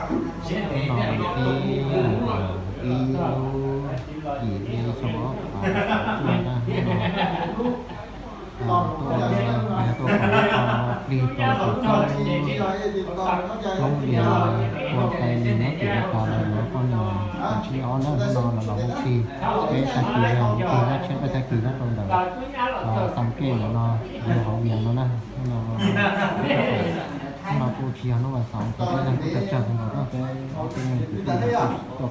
Hnub no yog ib lub yim hli xyoo ob phav kaum cuaj na, hnub no tuaj, yog tuaj koom plig rau tus tub Hmoob Lis ua fais nyob tim Amelikas los yuav poj niam tus thib ob na. Hnub no los los hu plig peb tag kis, hu plig noj tsiab peb tag kis nyob rau ntawm Xam Kej ntawm no, yog hauv Vias no na. Hnub no, hnub no kuj tsis yog hnub vas xaum ces peb yeej kuj tsawg tsawg tus nkaus na, peb ob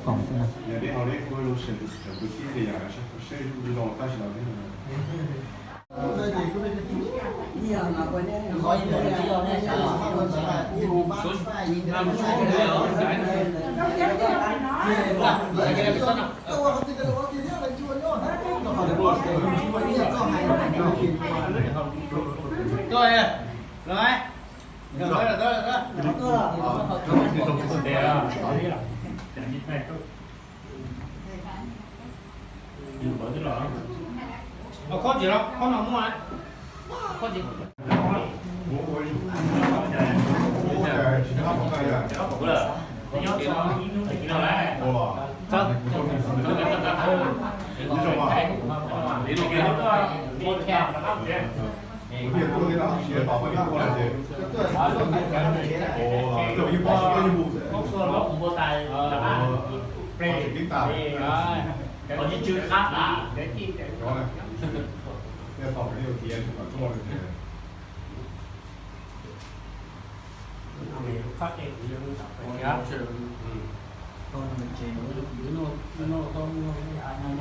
peb leeg kwv tij tuaj koom xwb na.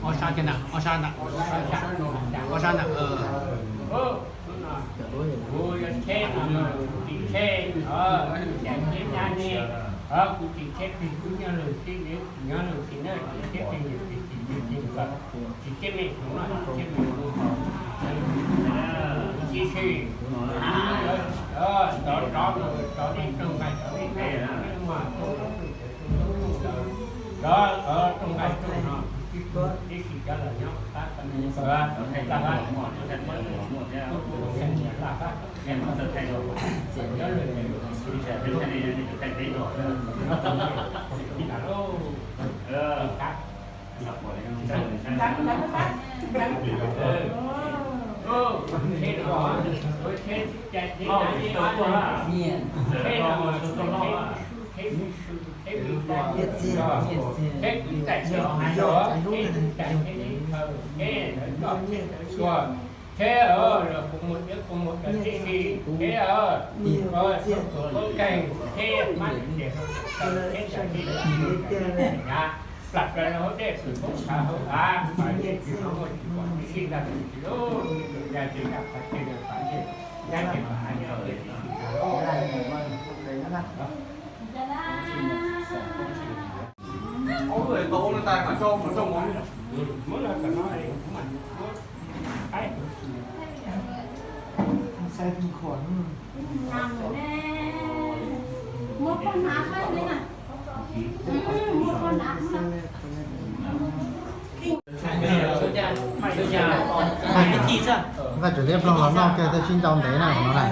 Ob sab tiag na, ob sab na, ob sab na. Kuv tsis tsheb plig, kuv nyob lug tib, nyob lug tib na, tsis tsheb plig, tsis tsheb me, tib si, rov rov rov nej rooj nqaij rov nej, rov rov rooj nqaij rooj no, tib si cov los nyob qab, tag qab, nyob lwm, Kheb, los kuv mus, kuv mus tib si, kheb, kuv tus tub nkeeg, kheb, mab tsis tias, kheb, plam plaws rau hauv dej, plam plaws hauv av, plam dej tsis pom muaj tsis pom tib si ntag, tsis lub, yog tsis yog qhov twg los plam dej, nyab tsis pom av, nyab tsis pom av. Vaj tswv liab ploog los noj kiag thiaj sib nrau ntev na no na.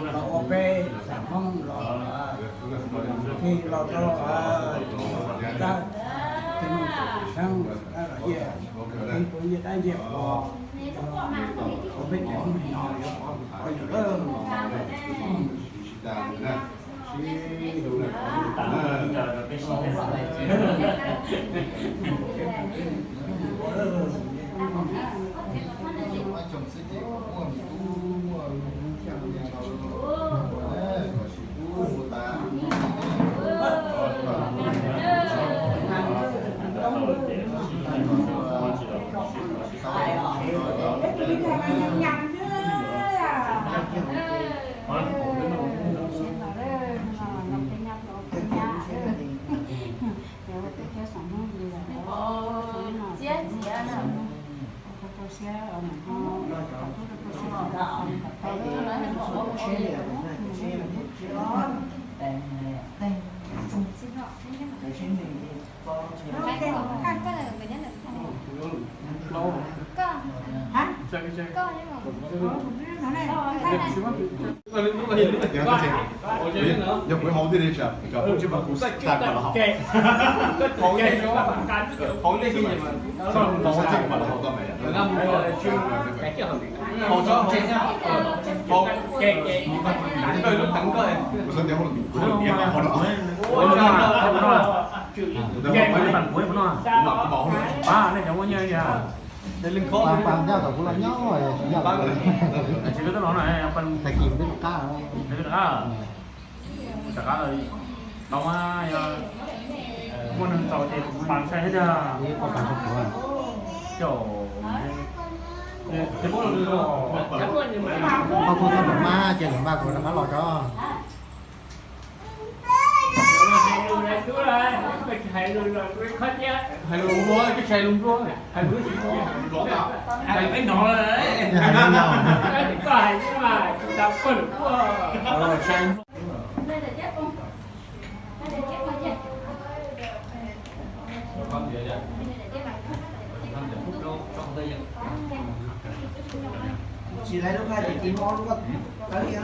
Los ua peb xeem Hmoob los, los rau Dawb, Txiv Nraug Seeb, Dawb Los Yias, Txiv Nraug Nyiaj Dab Nyiaj Pov, ua peb tsev Hmoob no yuav qhov yawm lawm. Tsis lub tub los na, tag kis twb rov qab. Rov qab tau mas yog muaj neeg txaus ces kuv pab saib thiab tiag. Coj, koj tuaj txog tom mas ces lawv npaj kuv rov qab los tso. Hais lus nplua, twb tsis hais lus nplua, hais lus tsis nplua. Hais peb hnov lawm. Tsis laiv lub qab ces tis muab ob lub koj tawb li no.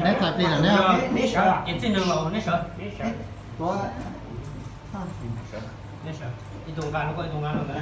Neb txais plig lawm neb. Neb sawv. Ib tug nqa lub, ib tug nqa lub ntawd.